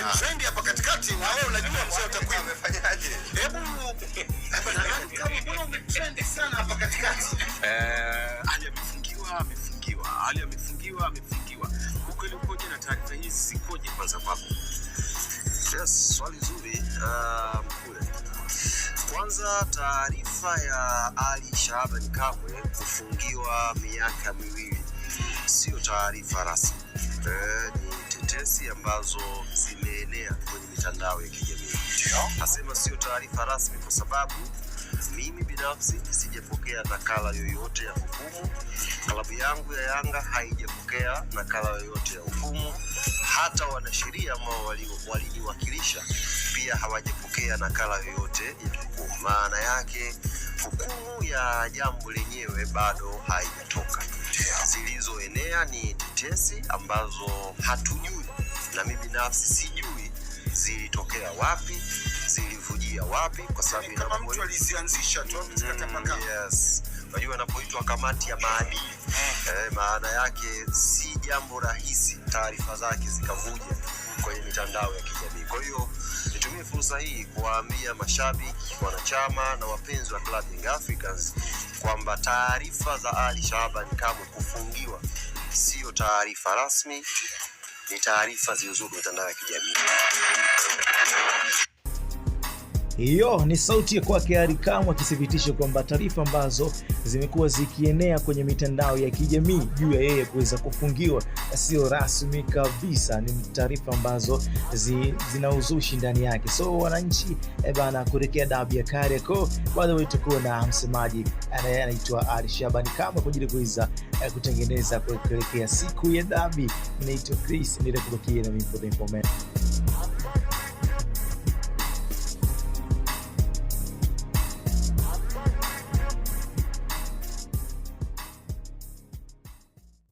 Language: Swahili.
Alimtrend hapa katikati, na wewe unajua mzee wa takwimu. Amefanyaje? Hebu bana, kama mbona umetrend sana hapa katikati? Ali amefungiwa, amefungiwa, Ali amefungiwa, amefungiwa. Ukweli ukoje na taarifa hizi zikoje kwanza kwako? Yes, swali zuri, Mkule. Kwanza, taarifa ya Ali Shaban Kamwe kufungiwa miaka 2 sio taarifa rasmi. Ni tetesi ambazo zimeenea kwenye mitandao ya kijamii. Nasema sio taarifa rasmi kwa sababu mimi binafsi sijapokea nakala yoyote ya hukumu. Klabu yangu ya Yanga haijapokea nakala yoyote ya hukumu. Hata wanasheria ambao waliniwakilisha pia hawajapokea nakala yoyote ya hukumu. Maana yake hukumu ya jambo lenyewe bado haijatoka. Zilizoenea ni tetesi ambazo hatujui, na mimi binafsi sijui zilitokea wapi, zilivujia wapi, kwa sababu Kama mtu alizianzisha tu zikatapakaa. Yes. Unajua inapoitwa kamati ya maadili, maana yake si jambo rahisi taarifa zake zikavuja kwenye mitandao ya kijamii. Kwa hiyo nitumie fursa hii kuwaambia mashabiki, wanachama na wapenzi wa klabu Young Africans kwamba taarifa za Ali Shaban Kamwe kufungiwa sio taarifa rasmi, ni taarifa zilizopo kwenye mitandao ya kijamii. Hiyo ni sauti ya kwake Ally Kamwe akithibitisha kwamba taarifa ambazo zimekuwa zikienea kwenye mitandao ya kijamii juu ya yeye kuweza kufungiwa sio rasmi kabisa, ni taarifa ambazo zina uzushi ndani yake. So wananchi bana, kuelekea dabi ya Kariakoo, by the way, tutakuwa na msemaji anaitwa Ally Shaban Kamwe kwa ajili ya kuweza kutengeneza kuelekea siku ya dabi. Naitwa Chris, endelea kubakia na mimi for the information.